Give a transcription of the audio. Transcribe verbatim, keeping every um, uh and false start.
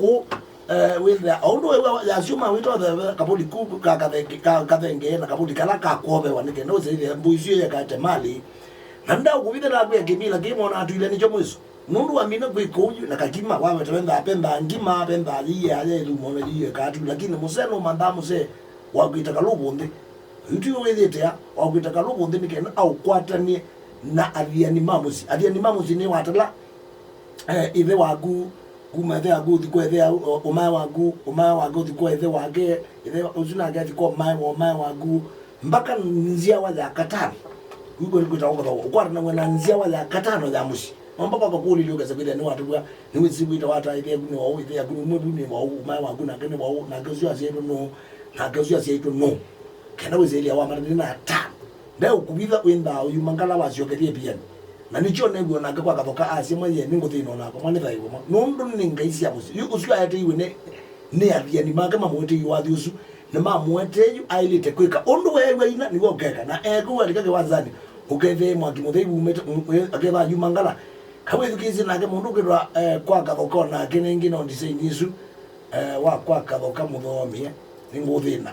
kũ, eh, wĩthĩa, o ũndũ wĩw'a yasyũma wĩtothe kavũli ku ka kathenge, ka kathenge na kavũli kala kakwovewa nĩ kenda ũsĩthĩa mbũi isu ĩyekate malĩ. Na ndaũkũvithya nakwĩa kĩmila kĩmwona atwile nĩkyo mwĩso. Nũndũ wamina kwĩka ũu na kakima, waweta wenthaa, venthaa ngima, venthaa yĩiaa ya ĩthumo na yĩikaa tu, lakini mũsee nũmanthaa mũsee wakwĩta kalũvũ nthĩ. Yu tiwe wĩthĩte a, wakwĩta kalũvũ nthĩ nĩ kenda aũkwatanie na athiani ma mũsyĩ. Athiani ma mũsyĩ nĩ watala, eh, ĩthe waku, kuma ĩthe waku ũthi kwa ĩthe au, o-, ũmae waku, ũmae wake ũthi kwa ĩthe wake, ĩthe ũsu nake athi kwa ũmae wa ũmae waku, mpaka nzyawa ya katano. Yu kwĩ-, kwĩtawa ũkathaũka, ũkwatanaw'a na nzyawa ya katano ya mũsyĩ. Nomba kwaka kũlĩlya ũkesa kwĩthĩa nĩwatavw'a, nĩwĩsĩ kwĩtawa ata, ĩthe yaku nĩ waũ, ĩthe yaku nĩ ũmwe vu nĩ waũ, ũmae waku nake nĩ waũ, nake ũsu asyaĩtwe nũũ, nake ũsu asyaĩtwe nũũ. Kenda wĩsĩlĩa wa matatĩ na atano. Ndeũkũvitha wĩnthaa ũyumangala wasyokethya ĩvianĩ. Na nĩkyo neew'a nake kwa kathoka asya mwa yĩe nĩngũthĩna o nakwa mwa nĩthaĩwe mwa. Nũndũ nĩ ngai sya mũsyĩ. Yu ũsu aeteiwe nĩ, nĩ athiani make mamũetei wathi ũsu. Nĩmamũetee yu aĩlĩte kwĩka ũndũ weew'a ina nĩw'o ũkeka. Na eekũu alika kĩwanzanĩ, ũkethĩe mwaki mũthei wumĩte, ũ-, ũ-, akethwa ayumangala. Kawĩthukĩĩsye nake mũndũ ũkwĩtwa, eh, kwa kathoka o nake nĩngĩ no ndisaini ĩsu, eh, wa kwa kathoka mũthoomie, nĩngũthĩna.